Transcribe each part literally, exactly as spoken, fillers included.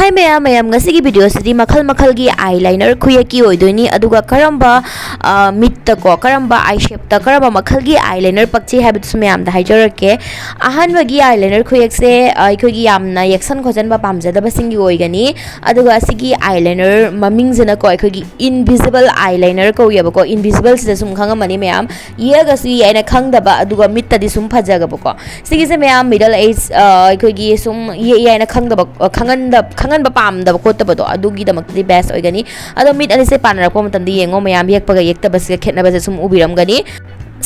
Hi ꯃꯌꯥꯝ, ꯃꯌꯥꯝ, ꯉꯁꯤꯒꯤ ꯚꯤꯗꯤꯑꯣꯁꯤꯗꯤ ꯃꯈꯜ ꯃꯈꯜꯒꯤ ꯑꯥꯏ ꯂꯥꯏꯅꯔ ꯈꯨꯌꯦꯛꯀꯤ ꯑꯣꯏꯗꯣꯏꯅꯤ, ꯑꯗꯨꯒ ꯀꯔꯝꯕ, ꯑ, ꯃꯤꯠꯇꯀꯣ, ꯀꯔꯝꯕ ꯑꯥꯏ ꯁꯦꯞꯇ, ꯀꯔꯝꯕ ꯃꯈꯜꯒꯤ ꯑꯥꯏ ꯂꯥꯏꯅꯔ ꯄꯛꯆꯩ ꯍꯥꯏꯕꯗꯨꯁꯨ ꯃꯌꯥꯝꯗ ꯍꯥꯏꯖꯔꯛꯀꯦ꯫ ꯑꯍꯥꯟꯕꯒꯤ ꯑꯥꯏ ꯂꯥꯏꯅꯔ ꯈꯨꯌꯦꯛꯁꯦ, ꯑ, ꯑꯩꯈꯣꯏꯒꯤ ꯌꯥꯝꯅ ꯌꯦꯛꯁꯟ ꯈꯣꯠꯆꯟꯕ ꯄꯥꯝꯖꯗꯕꯁꯤꯡꯒꯤ ꯑꯣꯏꯒꯅꯤ, ꯑꯗꯨꯒ ꯑꯁꯤꯒꯤ ꯑꯥꯏ ꯂꯥꯏꯅꯔ ꯃꯃꯤꯡꯁꯤꯅꯀꯣ, ꯑꯩꯈꯣꯏꯒꯤ ꯏꯟꯚꯤꯖꯤꯕꯜ ꯑꯥꯏ ꯂꯥꯏꯅꯔ ꯀꯧꯋꯦꯕꯀꯣ꯫ ꯏꯟꯚꯤꯖꯤꯕꯜꯁꯤꯗ ꯁꯨꯝ ꯈꯪꯉꯝꯃꯅꯤ ꯃꯌꯥꯝ, ꯌꯦꯛꯑꯒꯁꯨ ꯌꯦꯛꯑꯦꯅ ꯈꯪꯗꯕ, ꯑꯗꯨꯒ ꯃꯤꯠꯇꯗꯤ ꯁꯨꯝ ꯐꯖꯒꯕꯀꯣ꯫ ꯁꯤꯒꯤꯁꯦ ꯃꯌꯥꯝ ꯃꯤꯗꯜ ꯑꯦꯖ, ꯑ, ꯑꯩꯈꯣꯏꯒꯤ ꯁꯨꯝ ꯌꯦꯛꯑꯦ ꯍꯥꯏꯅ ꯈꯪꯗꯕ, ꯑ, ꯈꯪꯍꯟꯗ-, ꯈꯪꯍꯟꯕ ꯄꯥꯝꯗꯕ ꯈꯣꯠꯇꯕꯗꯣ, ꯑꯗꯨꯒꯤꯗꯃꯛꯇꯗꯤ ꯕꯦꯁ ꯑꯣꯏꯒꯅꯤ꯫ ꯑꯗꯣ ꯃꯤꯠ ꯑꯅꯤꯁꯦ ꯄꯥꯟꯅꯔꯛꯄ ꯃꯇꯝꯗ ꯌꯦꯡꯉꯣ ꯃꯌꯥꯝ, ꯌꯦꯛꯄꯒ ꯌꯦꯛꯇꯕꯁꯤꯒ ꯈꯦꯠꯅꯕꯁꯦ ꯁꯨꯝ ꯎꯕꯤꯔꯝꯒꯅꯤ꯫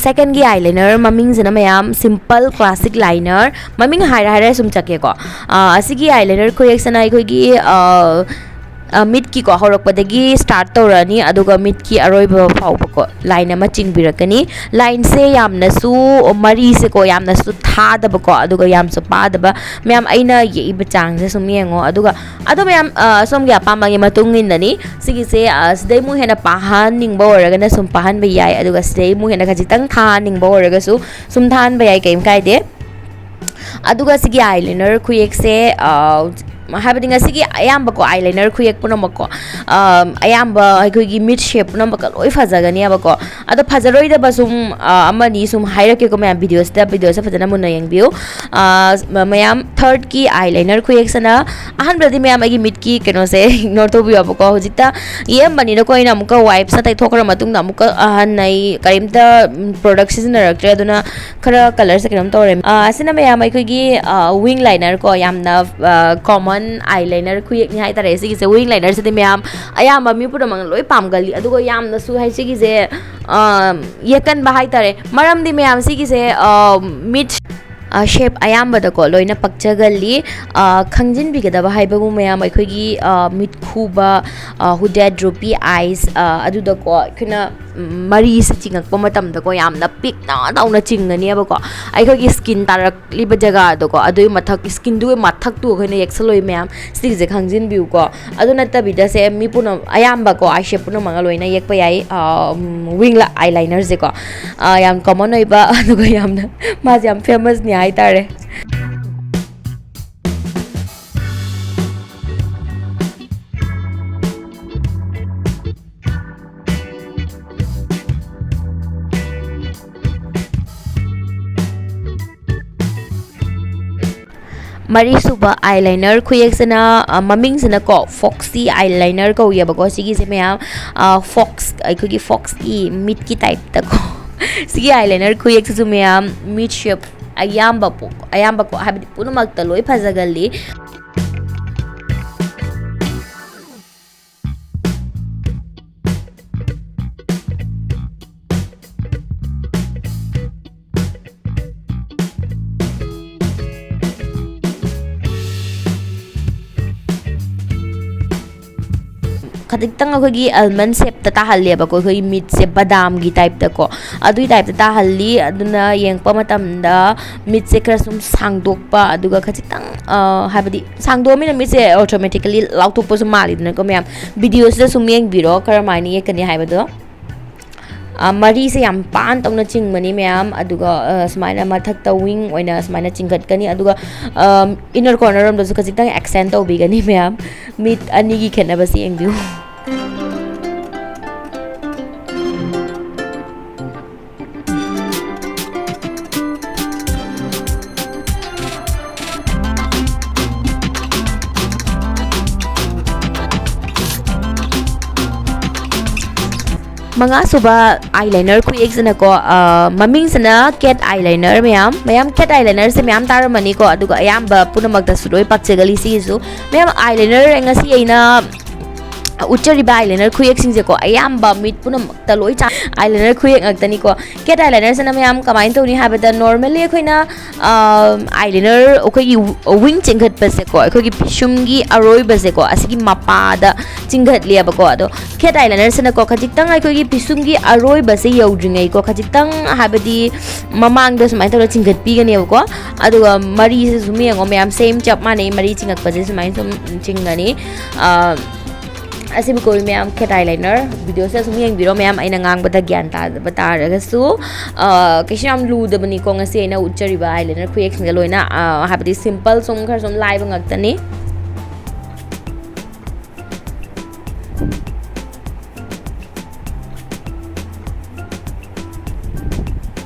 ꯁꯦꯀꯦꯟꯒꯤ ꯑꯥꯏ ꯂꯥꯏꯅꯔ ꯃꯃꯤꯡꯁꯤꯅ ꯃꯌꯥꯝ ꯁꯤꯝꯄꯜ ꯀ꯭ꯂꯥꯁꯤꯛ ꯂꯥꯏꯅꯔ, ꯃꯃꯤꯡ ꯍꯥꯏꯔ ꯍꯥꯏꯔ ꯁꯨꯝ ꯆꯠꯀꯦꯀꯣ꯫ ꯑ, ꯑꯁꯤꯒꯤ ꯑꯥꯏ ꯂꯥꯏꯅꯔ ꯈꯨꯌꯦꯛꯁꯤꯅ ꯑꯩꯈꯣꯏꯒꯤ, ꯑ, ꯑ, ꯃꯤꯠꯀꯤꯀꯣ ꯍꯧꯔꯛꯄꯗꯒꯤ ꯁ꯭ꯇꯥꯔꯠ ꯇꯧꯔꯛꯑꯅꯤ, ꯑꯗꯨꯒ ꯃꯤꯠꯀꯤ ꯑꯔꯣꯏꯕ ꯐꯥꯎꯕꯀꯣ ꯂꯥꯏꯟ ꯑꯃ ꯆꯤꯡꯕꯤꯔꯛꯀꯅꯤ꯫ ꯂꯥꯏꯟꯁꯦ ꯌꯥꯝꯅꯁꯨ, ꯃꯔꯤꯁꯦꯀꯣ ꯌꯥꯝꯅꯁꯨ ꯊꯥꯗꯕꯀꯣ, ꯑꯗꯨꯒ ꯌꯥꯝꯁꯨ ꯄꯥꯗꯕ꯫ ꯃꯌꯥꯝ, ꯑꯩꯅ ꯌꯦꯛꯏꯕ ꯆꯥꯡꯁꯦ ꯁꯨꯝ ꯌꯦꯡꯉꯣ, ꯑꯗꯨꯒ ꯑꯗꯣ ꯃꯌꯥꯝ, ꯑ, ꯁꯣꯝꯒꯤ ꯑꯄꯥꯝꯕꯒꯤ ꯃꯇꯨꯡ ꯏꯟꯅꯅꯤ꯫ ꯁꯤꯒꯤꯁꯦ, ꯑ, ꯁꯤꯗꯩ ꯑꯃꯨꯛ ꯍꯦꯟꯅ ꯄꯥꯍꯟꯅꯤꯡꯕ ꯑꯣꯏꯔꯒꯅ ꯁꯨꯝ ꯄꯥꯍꯟꯕ ꯌꯥꯏ, ꯑꯗꯨꯒ ꯁꯤꯗꯩ ꯑꯃꯨꯛ ꯍꯦꯟꯅ ꯈꯖꯤꯛꯇꯪ ꯊꯥꯍꯟꯅꯤꯡꯕ ꯑꯣꯏꯔꯒꯁꯨ ꯁꯨꯝ ꯊꯥꯍꯟꯕ ꯌꯥꯏ, ꯀꯩꯝ ꯀꯥꯏꯗꯦ꯫ ꯑꯗꯨꯒ ꯁꯤꯒꯤ ꯑꯥꯏ ꯂꯥꯏꯅꯔ ꯈꯨꯌꯦꯛꯁꯦ, ꯑ, ꯍꯥꯏꯕꯗꯤ ꯉꯁꯤꯒꯤ ꯑꯌꯥꯝꯕꯀꯣ ꯑꯥꯏ ꯂꯥꯏꯅꯔ ꯈꯨꯌꯦꯛ ꯄꯨꯝꯅꯃꯛꯀꯣ, ꯑ, ꯑꯌꯥꯝꯕ ꯑꯩꯈꯣꯏꯒꯤ ꯃꯤꯠ ꯁꯦꯞ ꯄꯨꯝꯅꯃꯛꯀ ꯂꯣꯏ ꯐꯖꯒꯅꯦꯕꯀꯣ꯫ ꯑꯗꯣ ꯐꯖꯔꯣꯏꯗꯕ ꯁꯨꯝ, ꯑ, ꯑꯃꯅꯤ ꯁꯨꯝ ꯍꯥꯏꯔꯛꯀꯦꯀꯣ ꯃꯌꯥꯝ, ꯚꯤꯗꯤꯑꯣꯁꯤꯗ, ꯚꯤꯗꯤꯑꯣꯁꯦ ꯐꯖꯅ ꯃꯨꯟꯅ ꯌꯦꯡꯕꯤꯌꯨ꯫ ꯑ, ꯃ-, ꯃꯌꯥꯝ, ꯊꯥꯔꯠꯀꯤ ꯑꯥꯏ ꯂꯥꯏꯅꯔ ꯈꯨꯌꯦꯛꯁꯤꯅ ꯑꯍꯥꯟꯕꯗꯗꯤ ꯃꯌꯥꯝ ꯑꯩꯒꯤ ꯃꯤꯠꯀꯤ ꯀꯩꯅꯣꯁꯦ ꯏꯒꯅꯣꯔ ꯇꯧꯕꯤꯌꯣꯕꯀꯣ꯫ ꯍꯧꯖꯤꯛꯇ ꯌꯦꯛꯑꯝꯕꯅꯤꯅꯀꯣ, ꯑꯩꯅ ꯑꯃꯨꯛꯀ ꯋꯥꯏꯞꯁꯇ ꯇꯩꯊꯣꯛꯈ꯭ꯔ ꯃꯇꯨꯡꯗ ꯑꯃꯨꯛꯀ, ꯑ, ꯍꯟꯅ ꯑꯩ ꯀꯔꯤꯝꯇ, ꯎꯝ, ꯄ꯭ꯔꯣꯗꯛ ꯁꯤꯖꯤꯟꯅꯔꯛꯇ꯭ꯔꯦ, ꯑꯗꯨꯅ ꯈꯔ ꯀꯂꯔꯁꯦ ꯀꯩꯅꯣꯝ ꯇꯧꯔꯦ꯫ ꯑ, ꯑꯁꯤꯅ ꯃꯌꯥꯝ ꯑꯩꯈꯣꯏꯒꯤ, ꯑ, ꯋꯤꯡ ꯂꯥꯏꯅꯔ ꯀꯣ, ꯌꯥꯝꯅ, ꯑ, ꯀꯣꯃꯟ ꯑꯥꯏ ꯂꯥꯏꯅꯔ ꯈꯨꯌꯦꯛꯅꯤ ꯍꯥꯏꯇꯥꯔꯦ꯫ ꯁꯤꯒꯤꯁꯦ ꯋꯤꯡ ꯂꯥꯏꯅꯔꯁꯤꯗꯤ ꯃꯌꯥꯝ ꯑꯌꯥꯝꯕ ꯃꯤ ꯄꯨꯝꯅꯃꯛꯅ ꯂꯣꯏ ꯄꯥꯝꯒꯜꯂꯤ, ꯑꯗꯨꯒ ꯌꯥꯝꯅꯁꯨ ꯍꯥꯏ ꯁꯤꯒꯤꯁꯦ, ꯑ, ꯌꯦꯛꯀꯟꯕ ꯍꯥꯏꯇꯥꯔꯦ꯫ ꯃꯔꯝꯗꯤ ꯃꯌꯥꯝ ꯁꯤꯒꯤꯁꯦ, ꯑ, ꯃꯤꯠ, ꯑ, ꯁꯦꯞ ꯑꯌꯥꯝꯕꯗꯀꯣ ꯂꯣꯏꯅ ꯄꯛꯆꯒꯜꯂꯤ꯫ ꯑ, ꯈꯪꯖꯤꯟꯕꯤꯒꯗꯕ ꯍꯥꯏꯕꯕꯨ ꯃꯌꯥꯝ ꯑꯩꯈꯣꯏꯒꯤ, ꯑ, ꯃꯤꯠ ꯈꯨꯕ, ꯑ, ꯍꯨꯗꯦꯠ, ꯗ꯭ꯔꯨꯄꯤ ꯑꯥꯏꯁ, ꯑ, ꯑꯗꯨꯗꯀꯣ ꯑꯩꯈꯣꯏꯅ, ꯎꯝ, ꯃꯔꯤꯁꯦ ꯆꯤꯡꯉꯛꯄ ꯃꯇꯝꯗꯀꯣ ꯌꯥꯝꯅ ꯄꯤꯛꯅ ꯇꯧꯅ ꯆꯤꯡꯒꯅꯦꯕꯀꯣ꯫ ꯑꯩꯈꯣꯏꯒꯤ ꯁ꯭ꯀꯤꯟ ꯇꯥꯔꯛꯂꯤꯕ ꯖꯒꯥꯗꯣꯀꯣ, ꯑꯗꯨꯒꯤ ꯃꯊꯛ, ꯁ꯭ꯀꯤꯟꯗꯨꯒꯤ ꯃꯊꯛꯇꯨ ꯑꯩꯈꯣꯏꯅ ꯌꯦꯛꯁꯜꯂꯣꯏ ꯃꯌꯥꯝ, ꯁꯤꯒꯤꯁꯦ ꯈꯪꯖꯤꯟꯕꯤꯌꯨꯀꯣ꯫ ꯑꯗꯨ ꯅꯠꯇꯕꯤꯗ ꯁꯦ ꯃꯤ ꯄꯨꯝꯅꯃꯛ, ꯑꯌꯥꯝꯕꯀꯣ ꯑꯥꯏ ꯁꯦꯞ ꯄꯨꯝꯅꯃꯛꯅ ꯂꯣꯏꯅ ꯌꯦꯛꯄ ꯌꯥꯏ, ꯑ, ꯎꯝ, ꯋꯤꯡ ꯑꯥꯏ ꯂꯥꯏꯅꯔꯁꯦꯀꯣ꯫ ꯑ, ꯌꯥꯝ ꯀꯣꯃꯟ ꯑꯣꯏꯕ, ꯑꯗꯨꯒ ꯌꯥꯝꯅ, ꯃꯥꯁꯦ ꯌꯥꯝ ꯐꯦꯃꯁꯅꯤ ꯍꯥꯏꯇꯥꯔꯦ꯫ ꯃꯔꯤꯁꯨꯕ eyeliner ꯈꯨꯌꯦꯛꯁꯤꯅ, ꯑ, ꯃꯃꯤꯡꯁꯤꯅꯀꯣ, Foxy eyeliner ꯀꯧꯏꯌꯦꯕꯀꯣ꯫ ꯁꯤꯒꯤꯁꯦ ꯃꯌꯥꯝ, ꯑ, fox, ꯑꯩꯈꯣꯏꯒꯤ foxꯀꯤ ꯃꯤꯠꯀꯤ typeꯇꯀꯣ꯫ ꯁꯤꯒꯤ eyeliner ꯈꯨꯌꯦꯛꯁꯤꯁꯨ ꯃꯌꯥꯝ mid shape ꯑꯌꯥꯝꯕ ꯄꯣ-, ꯑꯌꯥꯝꯕꯀꯣ, ꯍꯥꯏꯕꯗꯤ ꯄꯨꯝꯅꯃꯛꯇ ꯂꯣꯏ ꯐꯖꯒꯜꯂꯤ꯫ ꯈꯖꯤꯛꯇꯪ ꯑꯩꯈꯣꯏꯒꯤ almond shapeꯇ ꯇꯥꯍꯜꯂꯦꯕꯀꯣ, ꯑꯩꯈꯣꯏꯒꯤ ꯃꯤꯠꯁꯦ ꯕꯗꯥꯝꯒꯤ typeꯇꯀꯣ꯫ ꯑꯗꯨꯒꯤ typeꯇ ꯇꯥꯍꯜꯂꯤ꯫ ꯑꯗꯨꯅ ꯌꯦꯡꯉꯛꯄ ꯃꯇꯝꯗ ꯃꯤꯠꯁꯦ ꯈꯔ ꯁꯨꯝ ꯁꯥꯡꯗꯣꯛꯄ, ꯑꯗꯨꯒ ꯈꯖꯤꯛꯇꯪ, ꯑ, ꯍꯥꯏꯕꯗꯤ ꯁꯥꯡꯗꯣꯛꯑꯃꯤꯅ ꯃꯤꯠꯁꯦ automatically ꯂꯥꯎꯊꯣꯛꯄꯁꯨ ꯃꯥꯜꯂꯤꯗꯅꯀꯣ ꯃꯌꯥꯝ꯫ Videoꯁꯤꯗ ꯁꯨꯝ ꯌꯦꯡꯕꯤꯔꯣ ꯀꯔꯝꯍꯥꯏꯅ ꯌꯦꯛꯀꯅꯤ ꯍꯥꯏꯕꯗꯣ꯫ ꯑ, ꯃꯔꯤꯁꯦ ꯌꯥꯝ ꯄꯥꯟ ꯇꯧꯅ ꯆꯤꯡꯕꯅꯤ ꯃꯌꯥꯝ꯫ ꯑꯗꯨꯒ, ꯑ, ꯁꯨꯃꯥꯏꯅ ꯃꯊꯛꯇ wing ꯑꯣꯏꯅ ꯁꯨꯃꯥꯏꯅ ꯆꯤꯡꯈꯠꯀꯅꯤ꯫ ꯑꯗꯨꯒ, ꯑ, inner corner ꯔꯣꯝꯗꯁꯨ ꯈꯖꯤꯛꯇꯪ extend ꯇꯧꯕꯤꯒꯅꯤ ꯃꯌꯥꯝ꯫ ꯃꯤꯠ ꯑꯅꯤꯒꯤ ꯈꯦꯠꯅꯕꯁꯦ ꯌꯦꯡꯕꯤꯌꯨ꯫ ꯃꯉꯥꯁꯨꯕ eyeliner ꯈꯨꯌꯦꯛꯁꯤꯅꯀꯣ, ꯑ, ꯃꯃꯤꯡꯁꯤꯅ cat eyeliner ꯃꯌꯥꯝ꯫ ꯃꯌꯥꯝ cat eyelinerꯁꯦ ꯃꯌꯥꯝ ꯇꯥꯔꯝꯃꯅꯤꯀꯣ, ꯑꯗꯨꯒ ꯑꯌꯥꯝꯕ ꯄꯨꯝꯅꯃꯛꯇꯁꯨ ꯂꯣꯏ ꯄꯥꯛꯆꯒꯜꯂꯤ ꯁꯤꯒꯤꯁꯨ꯫ ꯃꯌꯥꯝ eyeliner ꯉꯁꯤ ꯑꯩꯅ ꯎꯠꯆꯔꯤꯕ eyeliner ꯈꯨꯌꯦꯛꯁꯤꯡꯁꯦꯀꯣ, ꯑꯌꯥꯝꯕ ꯃꯤꯠ ꯄꯨꯝꯅꯃꯛꯇ ꯂꯣꯏ ꯆꯥ-, eyeliner ꯈꯨꯌꯦꯛ ꯉꯥꯛꯇꯅꯤꯀꯣ꯫ Cat eyelinerꯁꯤꯅ ꯃꯌꯥꯝ ꯀꯃꯥꯏꯅ ꯇꯧꯅꯤ ꯍꯥꯏꯕꯗ, normally ꯑꯩꯈꯣꯏꯅ, ꯑ, eyeliner ꯑꯩꯈꯣꯏꯒꯤ wing ꯆꯤꯡꯈꯠꯄꯁꯦꯀꯣ, ꯑꯩꯈꯣꯏꯒꯤ ꯄꯤꯁꯨꯝꯒꯤ ꯑꯔꯣꯏꯕꯁꯦꯀꯣ, ꯑꯁꯤꯒꯤ ꯃꯄꯥꯗ ꯆꯤꯡꯈꯠꯂꯦꯕꯀꯣ꯫ ꯑꯗꯣ cat eyelinerꯁꯤꯅꯀꯣ, ꯈꯖꯤꯛꯇꯪ ꯑꯩꯈꯣꯏꯒꯤ ꯄꯤꯁꯨꯝꯒꯤ ꯑꯔꯣꯏꯕꯁꯦ ꯌꯧꯗ꯭ꯔꯤꯉꯩꯀꯣ, ꯈꯖꯤꯛꯇꯪ ꯍꯥꯏꯕꯗꯤ ꯃꯃꯥꯡꯗ ꯁꯨꯃꯥꯏꯅ ꯇꯧꯔꯒ ꯆꯤꯡꯈꯠꯄꯤꯒꯅꯦꯕꯀꯣ꯫ ꯑꯗꯨꯒ ꯃꯔꯤꯁꯤꯁꯨ ꯌꯦꯡꯉꯣ ꯃꯌꯥꯝ, same ꯆꯞ ꯃꯥꯟꯅꯩ, ꯃꯔꯤ ꯆꯤꯡꯉꯛꯄꯁꯦ ꯁꯨꯃꯥꯏꯅ ꯁꯨꯝ ꯆꯤꯡꯒꯅꯤ꯫ ꯑ, ꯑꯁꯤꯕꯨ ꯀꯧꯏ ꯃꯌꯥꯝ cat eyeliner꯫ Videoꯁꯦ ꯁꯨꯝ ꯌꯦꯡꯕꯤꯔꯣ ꯃꯌꯥꯝ, ꯑꯩꯅ ꯉꯥꯡꯕꯗ ꯒ꯭ꯌꯥꯟ ꯇꯥꯗꯕ ꯇꯥꯔꯒꯁꯨ꯫ ꯑ, ꯀꯩꯁꯨ ꯌꯥꯝ ꯂꯨꯗꯕꯅꯤꯀꯣ ꯉꯁꯤ ꯑꯩꯅ ꯎꯠꯆꯔꯤꯕ eyeliner ꯈꯨꯌꯦꯛꯁꯤꯡꯁꯦ ꯂꯣꯏꯅ, ꯑ, ꯍꯥꯏꯕꯗꯤ simple ꯁꯨꯝ ꯈꯔ ꯁꯨꯝ ꯂꯥꯏꯕ ꯉꯥꯛꯇꯅꯤ꯫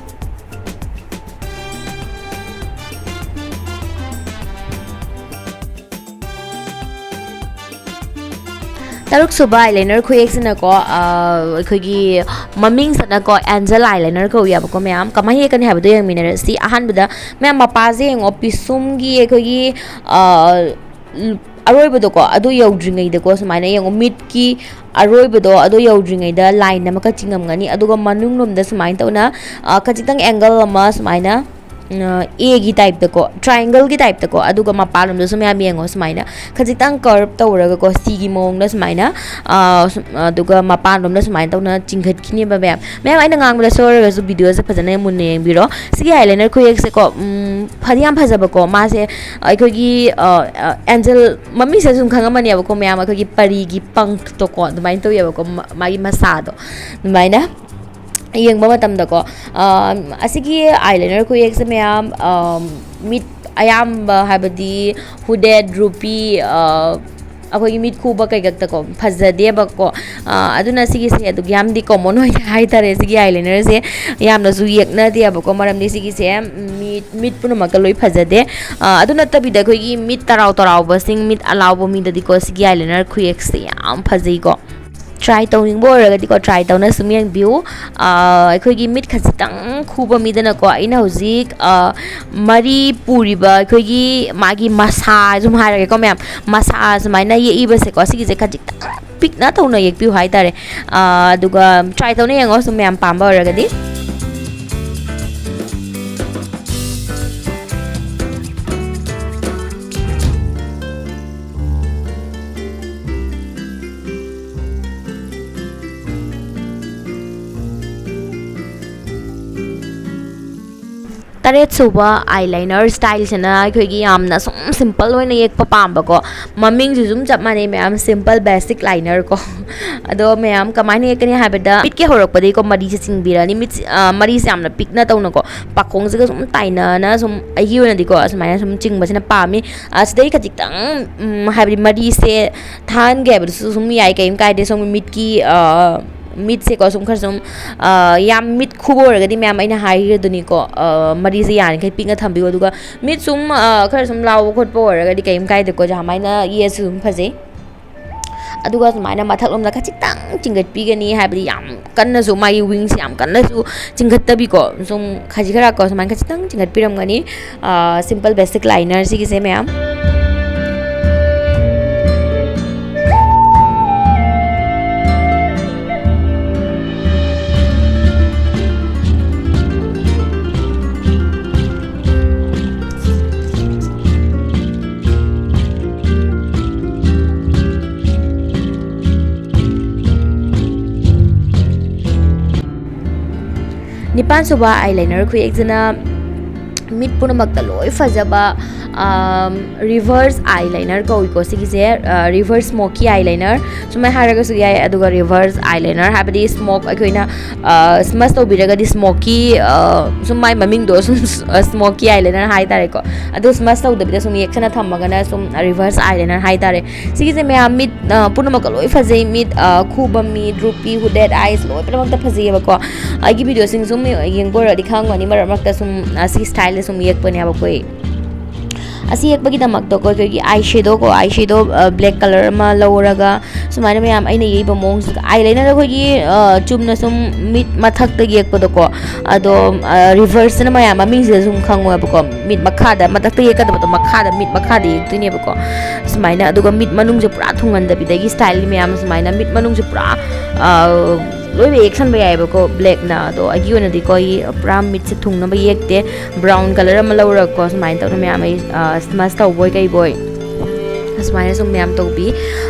ꯇꯔꯨꯛ ꯁꯨꯕ ꯑꯥꯏꯂꯥꯏꯅꯔ ꯈꯨꯌꯦꯛꯁꯤꯅꯀꯣ, ꯑꯩꯈꯣꯏꯒꯤ ꯃꯃꯤꯡꯁꯤꯅꯀꯣ ꯑꯦꯟꯖꯦꯜ ꯑꯥꯏꯂꯥꯏꯅꯔ ꯀꯧꯏꯕꯀꯣ꯫ ꯃꯌꯥꯝ ꯀꯃꯥꯏꯅ ꯌꯦꯛꯀꯅꯤ ꯍꯥꯏꯕꯗꯣ ꯌꯦꯡꯃꯤꯟꯅꯔꯁꯤ꯫ ꯑꯍꯥꯟꯕꯗ ꯃꯌꯥꯝ ꯃꯄꯥꯁꯦ ꯌꯦꯡꯉꯣ, ꯄꯤꯁꯨꯝꯒꯤ ꯑꯩꯈꯣꯏꯒꯤ ꯑꯔꯣꯏꯕꯗꯣꯀꯣ, ꯑꯗꯨ ꯌꯧꯗ꯭ꯔꯤꯉꯩꯗꯀꯣ, ꯁꯨꯃꯥꯏꯅ ꯌꯦꯡꯉꯣ, ꯃꯤꯠꯀꯤ ꯑꯔꯣꯏꯕꯗꯣ ꯑꯗꯨ ꯌꯧꯗ꯭ꯔꯤꯉꯩꯗ ꯂꯥꯏꯟ ꯑꯃꯈꯛ ꯆꯤꯡꯉꯝꯒꯅꯤ꯫ ꯑꯗꯨꯒ ꯃꯅꯨꯡꯂꯣꯝꯗ ꯁꯨꯃꯥꯏꯅ ꯇꯧꯅ ꯈꯖꯤꯛꯇꯪ ꯑꯦꯡꯒꯜ ꯑꯃ ꯁꯨꯃꯥꯏꯅ ꯑꯦꯒꯤ ꯇꯥꯏꯞꯇꯀꯣ, ꯇ꯭ꯔꯥꯏꯡꯒꯜꯒꯤ ꯇꯥꯏꯞꯇꯀꯣ, ꯑꯗꯨꯒ ꯃꯄꯥꯟꯂꯣꯝꯗꯁꯨ ꯃꯌꯥꯝ ꯌꯦꯡꯉꯣ, ꯁꯨꯃꯥꯏꯅ ꯈꯖꯤꯛꯇꯪ ꯀꯔꯞ ꯇꯧꯔꯒꯀꯣ, ꯁꯤꯒꯤ ꯃꯑꯣꯡꯗ ꯁꯨꯃꯥꯏꯅ, ꯑꯗꯨꯒ ꯃꯄꯥꯟꯂꯣꯝꯗ ꯁꯨꯃꯥꯏꯅ ꯇꯧꯅ ꯆꯤꯡꯈꯠꯈꯤꯅꯦꯕ ꯃꯌꯥꯝ꯫ ꯃꯌꯥꯝ, ꯑꯩꯅ ꯉꯥꯡꯕꯗ ꯁꯣꯏꯔꯒꯁꯨ ꯚꯤꯗꯤꯑꯣꯁꯦ ꯐꯖꯅ ꯃꯨꯟꯅ ꯌꯦꯡꯕꯤꯔꯣ꯫ ꯁꯤꯒꯤ ꯑꯥꯏꯂꯥꯏꯅꯔ ꯈꯨꯌꯦꯛꯁꯦꯀꯣ, ꯐꯗꯤ ꯌꯥꯝ ꯐꯖꯕꯀꯣ꯫ ꯃꯥꯁꯦ ꯑꯩꯈꯣꯏꯒꯤ ꯑꯦꯟꯖꯦꯜ, ꯃꯃꯤꯡꯁꯦ ꯁꯨꯝ ꯈꯪꯉꯝꯃꯅꯦꯕꯀꯣ ꯃꯌꯥꯝ, ꯑꯩꯈꯣꯏꯒꯤ ꯄꯔꯤꯒꯤ ꯄꯪꯛꯇꯣꯀꯣ, ꯑꯗꯨꯃꯥꯏꯅ ꯇꯧꯋꯦꯕꯀꯣ, ꯃꯥꯒꯤ ꯃꯁꯥꯗꯣ ꯑꯗꯨꯃꯥꯏꯅ꯫ ꯌꯦꯡꯕ ꯃꯇꯝꯗꯀꯣ, ꯑꯁꯤꯒꯤ ꯑꯥꯏꯂꯥꯏꯅꯔ ꯈꯨꯌꯦꯛꯁꯦ ꯃꯌꯥꯝ, ꯃꯤꯠ ꯑꯌꯥꯝꯕ, ꯍꯥꯏꯕꯗꯤ ꯍꯨꯗꯦꯠ, ꯗ꯭ꯔꯨꯄꯤ, ꯑꯩꯈꯣꯏꯒꯤ ꯃꯤꯠ ꯈꯨꯕ ꯀꯩꯀꯛꯇꯀꯣ ꯐꯖꯗꯦꯕꯀꯣ꯫ ꯑꯗꯨꯅ ꯁꯤꯒꯤꯁꯦ ꯑꯗꯨꯛ ꯌꯥꯝꯗꯤ ꯀꯣꯃꯟ ꯑꯣꯏꯗꯦ ꯍꯥꯏꯇꯥꯔꯦ꯫ ꯁꯤꯒꯤ ꯑꯥꯏꯂꯥꯏꯅꯔꯁꯦ ꯌꯥꯝꯅꯁꯨ ꯌꯦꯛꯅꯗꯦꯕꯀꯣ, ꯃꯔꯝꯗꯤ ꯁꯤꯒꯤꯁꯦ ꯃꯤꯠ, ꯃꯤꯠ ꯄꯨꯝꯅꯃꯛꯇ ꯂꯣꯏ ꯐꯖꯗꯦ꯫ ꯑꯗꯨ ꯅꯠꯇꯕꯤꯗ ꯑꯩꯈꯣꯏꯒꯤ ꯃꯤꯠ ꯇꯔꯥꯎ ꯇꯔꯥꯎꯕꯁꯤꯡ, ꯃꯤꯠ ꯑꯂꯥꯎꯕ ꯃꯤꯗꯗꯤꯀꯣ ꯁꯤꯒꯤ ꯑꯥꯏꯂꯥꯏꯅꯔ ꯈꯨꯌꯦꯛꯁꯦ ꯌꯥꯝ ꯐꯖꯩꯀꯣ꯫ ꯇ꯭ꯔꯥꯏ ꯇꯧꯅꯤꯡꯕ ꯑꯣꯏꯔꯒꯗꯤꯀꯣ, ꯇ꯭ꯔꯥꯏ ꯇꯧꯅ ꯁꯨꯝ ꯌꯦꯡꯕꯤꯌꯨ꯫ ꯑꯩꯈꯣꯏꯒꯤ ꯃꯤꯠ ꯈꯖꯤꯛꯇꯪ ꯈꯨꯕ ꯃꯤꯗꯅꯀꯣ, ꯑꯩꯅ ꯍꯧꯖꯤꯛ ꯃꯔꯤ ꯄꯨꯔꯤꯕ ꯑꯩꯈꯣꯏꯒꯤ ꯃꯥꯒꯤ ꯃꯁꯥ ꯁꯨꯝ ꯍꯥꯏꯔꯒꯦꯀꯣ ꯃꯌꯥꯝ, ꯃꯁꯥ ꯁꯨꯃꯥꯏꯅ ꯌꯦꯛꯏꯕꯁꯦꯀꯣ, ꯁꯤꯒꯤꯁꯦ ꯈꯖꯤꯛꯇꯪ ꯄꯤꯛꯅ ꯇꯧꯅ ꯌꯦꯛꯄꯤꯌꯨ ꯍꯥꯏꯇꯥꯔꯦ꯫ ꯑꯗꯨꯒ ꯇ꯭ꯔꯥꯏ ꯇꯧꯅ ꯌꯦꯡꯉꯣ ꯁꯨꯝ ꯃꯌꯥꯝ ꯄꯥꯝꯕ ꯑꯣꯏꯔꯒꯗꯤ꯫ ꯇꯔꯦꯠ ꯁꯨꯕ ꯑꯥꯏꯂꯥꯏꯅꯔ ꯁ꯭ꯇꯥꯏꯜꯁꯤꯅ ꯑꯩꯈꯣꯏꯒꯤ ꯌꯥꯝꯅ ꯁꯨꯝ ꯁꯤꯝꯄꯜ ꯑꯣꯏꯅ ꯌꯦꯛꯄ ꯄꯥꯝꯕꯀꯣ꯫ ꯃꯃꯤꯡꯁꯤꯁꯨ ꯑꯗꯨꯝ ꯆꯞ ꯃꯥꯟꯅꯩ ꯃꯌꯥꯝ, ꯁꯤꯝꯄꯜ ꯕꯦꯁꯤꯛ ꯂꯥꯏꯅꯔ ꯀꯣ꯫ ꯑꯗꯣ ꯃꯌꯥꯝ ꯀꯃꯥꯏꯅ ꯌꯦꯛꯀꯅꯤ ꯍꯥꯏꯕꯗ, ꯃꯤꯠꯀꯤ ꯍꯧꯔꯛꯄꯗꯒꯤꯀꯣ ꯃꯔꯤꯁꯦ ꯆꯤꯡꯕꯤꯔꯅꯤ꯫ ꯃꯤꯠ, ꯃꯔꯤꯁꯦ ꯌꯥꯝꯅ ꯄꯤꯛꯅ ꯇꯧꯅꯀꯣ, ꯄꯥꯈꯣꯡꯁꯤꯒ ꯁꯨꯝ ꯇꯥꯏꯅꯅ ꯁꯨꯝ, ꯑꯩꯒꯤ ꯑꯣꯏꯅꯗꯤꯀꯣ ꯑꯁꯨꯃꯥꯏꯅ ꯁꯨꯝ ꯆꯤꯡꯕꯁꯤꯅ ꯄꯥꯝꯃꯤ꯫ ꯑꯁꯤꯗꯩ ꯈꯖꯤꯛꯇꯪ, ꯍꯥꯏꯕꯗꯤ ꯃꯔꯤꯁꯦ ꯊꯥꯍꯟꯒꯦ ꯍꯥꯏꯕꯗꯨꯁꯨ ꯁꯨꯝ ꯌꯥꯏ, ꯀꯩꯝ ꯀꯥꯏꯗꯦ꯫ ꯁꯣꯝꯒꯤ ꯃꯤꯠꯀꯤ ꯃꯤꯠꯁꯦꯀꯣ ꯁꯨꯝ ꯈꯔ ꯁꯨꯝ ꯌꯥꯝ ꯃꯤꯠ ꯈꯨꯕ ꯑꯣꯏꯔꯒꯗꯤ ꯃꯌꯥꯝ ꯑꯩꯅ ꯍꯥꯏꯈꯤꯕꯗꯨꯅꯤꯀꯣ, ꯃꯔꯤꯁꯦ ꯌꯥꯔꯤꯈꯩ ꯄꯤꯛꯅ ꯊꯝꯕꯤꯌꯨ꯫ ꯑꯗꯨꯒ ꯃꯤꯠ ꯁꯨꯝ ꯈꯔ ꯁꯨꯝ ꯂꯥꯎꯕ ꯈꯣꯠꯄ ꯑꯣꯏꯔꯒꯗꯤ ꯀꯩꯝ ꯀꯥꯏꯗꯦꯀꯣ, ꯑꯗꯨꯃꯥꯏꯅ ꯌꯦꯛꯑꯁꯨ ꯑꯗꯨꯝ ꯐꯖꯩ꯫ ꯑꯗꯨꯒ ꯁꯨꯃꯥꯏꯅ ꯃꯊꯛꯂꯣꯝꯗ ꯈꯖꯤꯛꯇꯪ ꯆꯤꯡꯒꯠꯄꯤꯒꯅꯤ, ꯍꯥꯏꯕꯗꯤ ꯌꯥꯝ ꯀꯟꯅꯁꯨ, ꯃꯥꯒꯤ wings ꯌꯥꯝ ꯀꯟꯅꯁꯨ ꯆꯤꯡꯈꯠꯇꯕꯤꯀꯣ, ꯁꯨꯝ ꯈꯖꯤꯛ ꯈꯔ ꯀꯣ, ꯁꯨꯃꯥꯏꯅ ꯈꯖꯤꯛꯇꯪ ꯆꯤꯡꯈꯠꯄꯤꯔꯝꯒꯅꯤ꯫ Simple basic liner ꯁꯤꯒꯤꯁꯦ ꯃꯌꯥꯝ꯫ ꯅꯤꯄꯥꯟ ꯁꯨꯕ eyeliner ꯈꯨꯌꯦꯛꯁꯤꯅ ꯃꯤꯠ ꯄꯨꯝꯅꯃꯛꯇ ꯂꯣꯏ ꯐꯖꯕ, ꯑꯝ, reverse eyeliner ꯀꯧꯏꯀꯣ ꯁꯤꯒꯤꯁꯦ, ꯑ, reverse smoky eyeliner ꯁꯨꯃꯥꯏꯅ ꯍꯥꯏꯔꯒꯁꯨ ꯌꯥꯏ꯫ ꯑꯗꯨꯒ reverse eyeliner ꯍꯥꯏꯕꯗꯤ smoke, ꯑꯩꯈꯣꯏꯅ, ꯑ, smudge ꯇꯧꯕꯤꯔꯒꯗꯤ smoky, ꯑ, ꯁꯨꯝ ꯃꯥꯏ ꯃꯃꯤꯡꯗꯣ ꯁꯨꯝ, ꯑ, smoky eyeliner ꯍꯥꯏꯇꯥꯔꯦꯀꯣ꯫ ꯑꯗꯨ smudge ꯇꯧꯗꯕꯤꯗ ꯁꯨꯝ ꯌꯦꯛꯁꯟꯅ ꯊꯝꯃꯒꯅ ꯁꯨꯝ reverse eyeliner ꯍꯥꯏꯇꯥꯔꯦ꯫ ꯁꯤꯒꯤꯁꯦ ꯃꯌꯥꯝ ꯃꯤꯠ, ꯑ, ꯄꯨꯝꯅꯃꯛꯀ ꯂꯣꯏ ꯐꯖꯩ꯫ ꯃꯤꯠ, ꯑ, ꯈꯨꯕꯝ, ꯃꯤꯠ, droopy, hooded eyes ꯂꯣꯏ ꯄꯨꯝꯅꯃꯛꯇ ꯐꯖꯩꯌꯦꯕꯀꯣ꯫ ꯑꯩꯒꯤ video ꯁꯤꯡ ꯁꯨꯝ ꯌꯦꯡꯕ ꯑꯣꯏꯔꯗꯤ ꯈꯪꯉꯝꯒꯅꯤ, ꯃꯔꯛ ꯃꯔꯛꯇ ꯁꯨꯝ, ꯑ, ꯁꯤ style ꯗ ꯁꯨꯝ ꯌꯦꯛꯄꯅꯦꯕꯀꯣ ꯑꯩ꯫ ꯑꯁꯤ ꯌꯦꯛꯄꯒꯤꯗꯃꯛꯇꯀꯣ ꯑꯩꯈꯣꯏꯒꯤ eye shadow ꯀꯣ, eye shadow, ꯑ, black colour ꯑꯃ ꯂꯧꯔꯒ ꯁꯨꯃꯥꯏꯅ ꯃꯌꯥꯝ ꯑꯩꯅ ꯌꯦꯛꯏꯕ ꯃꯑꯣꯡꯁꯤꯒ, eyeliner ꯑꯩꯈꯣꯏꯒꯤ, ꯑ, ꯆꯨꯝꯅ ꯁꯨꯝ ꯃꯤꯠ ꯃꯊꯛꯇ ꯌꯦꯛꯄꯗꯣꯀꯣ, ꯑꯗꯣ, ꯑ, reverse ꯅ ꯃꯌꯥꯝ ꯃꯃꯤꯡꯁꯤꯗ ꯁꯨꯝ ꯈꯪꯉꯣꯏꯕꯀꯣ, ꯃꯤꯠ ꯃꯈꯥꯗ, ꯃꯊꯛꯇ ꯌꯦꯛꯀꯗꯕꯗꯣ ꯃꯈꯥꯗ ꯃꯤꯠ ꯃꯈꯥꯗ ꯌꯦꯛꯇꯣꯏꯅꯦꯕꯀꯣ꯫ ꯁꯨꯃꯥꯏꯅ, ꯑꯗꯨꯒ ꯃꯤꯠ ꯃꯅꯨꯡꯁꯦ ꯄꯨꯔꯥ ꯊꯨꯡꯍꯟꯗꯕꯤꯗꯒꯤ style ꯃꯌꯥꯝ ꯁꯨꯃꯥꯏꯅ ꯃꯤꯠ ꯃꯅꯨꯡꯁꯦ ꯄꯨꯔꯥ, ꯑ, ꯂꯣꯏꯅ ꯌꯦꯛꯁꯟꯕ ꯌꯥꯏꯑꯕꯀꯣ black ꯅ꯫ ꯑꯗꯣ ꯑꯩꯒꯤ ꯑꯣꯏꯅꯗꯤꯀꯣ ꯑꯩ ꯄꯨꯔꯥ ꯃꯤꯠꯁꯦ ꯊꯨꯡꯅꯕ ꯌꯦꯛꯇꯦ, brown colour ꯑꯃ ꯂꯧꯔꯒꯀꯣ ꯁꯨꯃꯥꯏꯅ ꯇꯧꯅ ꯃꯌꯥꯝ ꯑꯩ, ꯑ, smudge ꯇꯧꯕꯣꯏ ꯀꯩꯕꯣꯏ ꯑꯁꯨꯃꯥꯏꯅ ꯁꯨꯝ ꯃꯌꯥꯝ ꯇꯧꯕꯤ꯫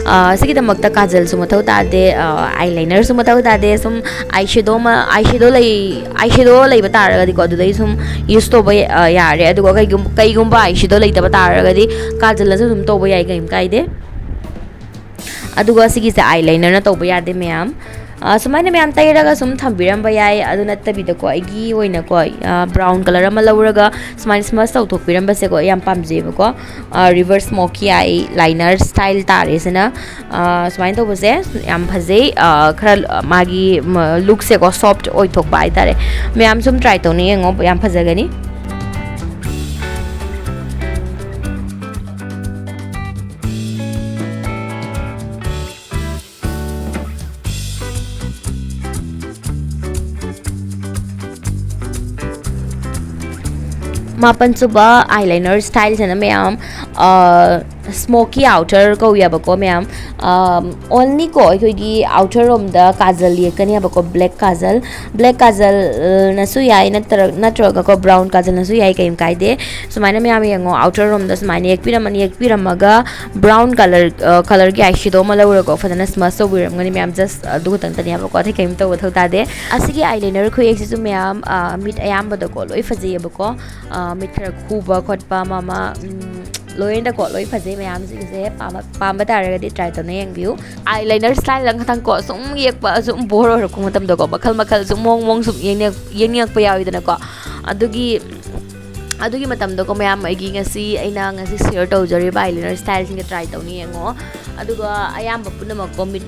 ꯑ, ꯁꯤꯒꯤꯗꯃꯛꯇ ꯀꯥꯖꯜꯁꯨ ꯃꯊꯧ ꯇꯥꯗꯦ, ꯑ, eyeliner ꯁꯨ ꯃꯊꯧ ꯇꯥꯗꯦ꯫ ꯁꯨꯝ eyeshadow ꯑꯃ, eyeshadow ꯂꯩ, eyeshadow ꯂꯩꯕ ꯇꯥꯔꯒꯗꯤꯀꯣ ꯑꯗꯨꯗꯩ ꯁꯨꯝ use ꯇꯧꯕ ꯌꯥ-, ꯑ, ꯌꯥꯔꯦ꯫ ꯑꯗꯨꯒ ꯀꯩꯒꯨꯝ-, ꯀꯩꯒꯨꯝꯕ eyeshadow ꯂꯩꯇꯕ ꯇꯥꯔꯒꯗꯤ ꯀꯥꯖꯜꯅꯁꯨ ꯑꯗꯨꯝ ꯇꯧꯕ ꯌꯥꯏ, ꯀꯩꯝ ꯀꯥꯏꯗꯦ꯫ ꯑꯗꯨꯒ ꯁꯤꯒꯤꯁꯦ eyeliner ꯅ ꯇꯧꯕ ꯌꯥꯗꯦ ꯃꯌꯥꯝ꯫ ꯑ, ꯁꯨꯃꯥꯏꯅ ꯃꯌꯥꯝ ꯇꯩꯔꯒ ꯁꯨꯝ ꯊꯝꯕꯤꯔꯝꯕ ꯌꯥꯏ꯫ ꯑꯗꯨ ꯅꯠꯇꯕꯤꯗꯀꯣ ꯑꯩꯒꯤ ꯑꯣꯏꯅꯀꯣ, ꯑ, brown colour ꯑꯃ ꯂꯧꯔꯒ ꯁꯨꯃꯥꯏꯅ smudge ꯇꯧꯊꯣꯛꯄꯤꯔꯝꯕꯁꯦꯀꯣ ꯑꯩ ꯌꯥꯝ ꯄꯥꯝꯖꯩꯕꯀꯣ꯫ ꯑ, reverse smoky eyeliner style ꯇꯥꯔꯦ ꯁꯤꯅ꯫ ꯑ, ꯁꯨꯃꯥꯏꯅ ꯇꯧꯕꯁꯦ ꯌꯥꯝ ꯐꯖꯩ꯫ ꯑ, ꯈꯔ, ꯑ, ꯃꯥꯒꯤ, ꯃ-, look ꯁꯦꯀꯣ soft ꯑꯣꯏꯊꯣꯛꯄ ꯍꯥꯏꯇꯥꯔꯦ꯫ ꯃꯌꯥꯝ ꯁꯨꯝ try ꯇꯧꯅ ꯌꯦꯡꯉꯣ, ꯌꯥꯝ ꯐꯖꯒꯅꯤ꯫ ꯃꯥꯄꯟ ꯁꯨꯕ eyeliner styleꯁꯤꯅ ꯃꯌꯥꯝ, smoky outer ꯀꯧꯏꯕꯀꯣ ꯃꯌꯥꯝ꯫ Only ꯀꯣ ꯑꯩꯈꯣꯏꯒꯤ outer ꯔꯣꯝꯗ ꯀꯥꯖꯜ ꯌꯦꯛꯀꯅꯦꯕꯀꯣ, black ꯀꯥꯖꯜ꯫ Black ꯀꯥꯖꯜꯅꯁꯨ ꯌꯥꯏ, ꯅꯠꯇ꯭ꯔ ꯅꯠꯇ꯭ꯔꯒꯀꯣ brown ꯀꯥꯖꯜꯅꯁꯨ ꯌꯥꯏ, ꯀꯩꯝ ꯀꯥꯏꯗꯦ꯫ ꯁꯨꯃꯥꯏꯅ ꯃꯌꯥꯝ ꯌꯦꯡꯉꯣ, outer ꯔꯣꯝꯗ ꯁꯨꯃꯥꯏꯅ ꯌꯦꯛꯄꯤꯔꯝꯃꯅꯤ꯫ ꯌꯦꯛꯄꯤꯔꯝꯃꯒ brown colour, colourꯒꯤ eyeshadow ꯑꯃ ꯂꯧꯔꯒꯀꯣ ꯐꯖꯅ smudge ꯇꯧꯕꯤꯔꯝꯒꯅꯤ ꯃꯌꯥꯝ꯫ Just ꯑꯗꯨ ꯈꯛꯇꯪꯇꯅꯦꯕꯀꯣ, ꯑꯇꯩ ꯀꯩꯝ ꯇꯧꯕ ꯃꯊꯧ ꯇꯥꯗꯦ꯫ ꯑꯁꯤꯒꯤ eyeliner ꯈꯨꯌꯦꯛꯁꯤꯁꯨ ꯃꯌꯥꯝ, ꯃꯤꯠ ꯑꯌꯥꯝꯕꯗꯀꯣ ꯂꯣꯏ ꯐꯖꯩꯌꯦꯕꯀꯣ꯫ ꯃꯤꯠ ꯈꯔ ꯈꯨꯕ ꯈꯣꯠꯄ ꯑꯃ ꯑꯃ, ꯂꯣꯏꯅꯀꯣ ꯂꯣꯏ ꯐꯖꯩ ꯃꯌꯥꯝꯁꯤꯡꯁꯦ꯫ ꯄꯥꯝꯕ ꯄꯥꯝꯕ ꯇꯥꯔꯒꯗꯤ try ꯇꯧꯅ ꯌꯦꯡꯕꯤꯌꯨ꯫ Eyeliner style ꯑꯃꯈꯛꯇꯪꯀꯣ ꯁꯨꯝ ꯌꯦꯛꯄ ꯁꯨꯝ bore ꯑꯣꯏꯔꯛꯄ ꯃꯇꯝꯗꯀꯣ ꯃꯈꯜ ꯃꯈꯜ ꯁꯨꯝ ꯃꯑꯣꯡ ꯃꯑꯣꯡ ꯁꯨꯝ ꯌꯦꯡꯅꯤꯡꯉꯛ- ꯌꯦꯡꯅꯤꯡꯉꯛꯄ ꯌꯥꯎꯋꯤꯗꯅꯀꯣ꯫ ꯑꯗꯨꯒꯤ ꯑꯗꯨꯒꯤ ꯃꯇꯝꯗꯀꯣ ꯃꯌꯥꯝ ꯑꯩꯒꯤ ꯉꯁꯤ ꯑꯩꯅ ꯉꯁꯤ share ꯇꯧꯖꯔꯤꯕ eyeliner styleꯁꯤꯡꯁꯦ try ꯇꯧꯅ ꯌꯦꯡꯉꯣ꯫ ꯑꯗꯨꯒ ꯑꯌꯥꯝꯕ ꯄꯨꯝꯅꯃꯛꯀꯣ ꯃꯤꯠ,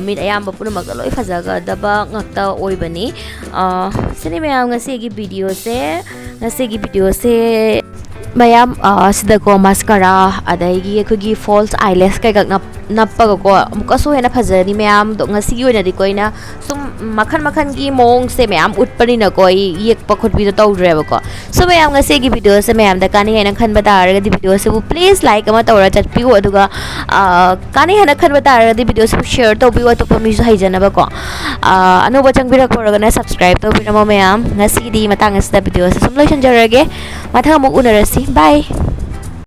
ꯃꯤꯠ ꯑꯌꯥꯝꯕ ꯄꯨꯝꯅꯃꯛꯇ ꯂꯣꯏ ꯐꯖꯒꯗꯕ ꯉꯥꯛꯇ ꯑꯣꯏꯕꯅꯤ꯫ ꯁꯤꯅꯤ ꯃꯌꯥꯝ ꯉꯁꯤꯒꯤ videoꯁꯦ꯫ ꯉꯁꯤꯒꯤ videoꯁꯦ ꯃꯌꯥꯝ, ꯁꯤꯗꯀꯣ mascara ꯑꯗꯒꯤ ꯑꯩꯈꯣꯏꯒꯤ false eyelash ꯀꯩꯀꯛ ꯅꯞ- ꯅꯞꯄꯒꯀꯣ ꯑꯃꯨꯛꯀꯁꯨ ꯍꯦꯟꯅ ꯐꯖꯔꯅꯤ ꯃꯌꯥꯝꯗꯣ꯫ ꯉꯁꯤꯒꯤ ꯑꯣꯏꯅꯗꯤꯀꯣ ꯑꯩꯅ ꯁꯨꯝ ꯃꯈꯟ ꯃꯈꯟꯒꯤ ꯃꯑꯣꯡꯁꯦ ꯃꯌꯥꯝ ꯎꯠꯄꯅꯤꯅꯀꯣ ꯑꯩ ꯌꯦꯛꯄ ꯈꯣꯠꯄꯤꯗꯣ ꯇꯧꯗ꯭ꯔꯦꯕꯀꯣ꯫ So ꯃꯌꯥꯝ ꯉꯁꯤꯒꯤ videoꯁꯦ ꯃꯌꯥꯝꯗ ꯀꯥꯟꯅꯩ ꯍꯥꯏꯅ ꯈꯟꯕ ꯇꯥꯔꯒꯗꯤ videoꯁꯤꯕꯨ please like ꯑꯃ ꯇꯧꯔ ꯆꯠꯄꯤꯌꯨ꯫ ꯑꯗꯨꯒ ꯀꯥꯟꯅꯩ ꯍꯥꯏꯅ ꯈꯟꯕ ꯇꯥꯔꯒꯗꯤ videoꯁꯤꯕꯨ share ꯇꯧꯕꯤꯌꯨ ꯑꯇꯣꯞꯄ ꯃꯤꯁꯨ ꯍꯩꯖꯅꯕꯀꯣ꯫ ꯑꯅꯧꯕ ꯆꯪꯕꯤꯔꯛꯄ ꯑꯣꯏꯔꯒꯅ subscribe ꯇꯧꯕꯤꯔꯝꯃꯣ ꯃꯌꯥꯝ꯫ ꯉꯁꯤꯒꯤꯗꯤ ꯃꯇꯥꯡ ꯑꯁꯤꯗ videoꯁꯦ ꯁꯨꯝ ꯂꯣꯏꯁꯤꯟꯖꯔꯒꯦ꯫ ꯃꯊꯪ ꯑꯃꯨꯛ ꯎꯅꯔꯁꯤ꯫ Bye꯫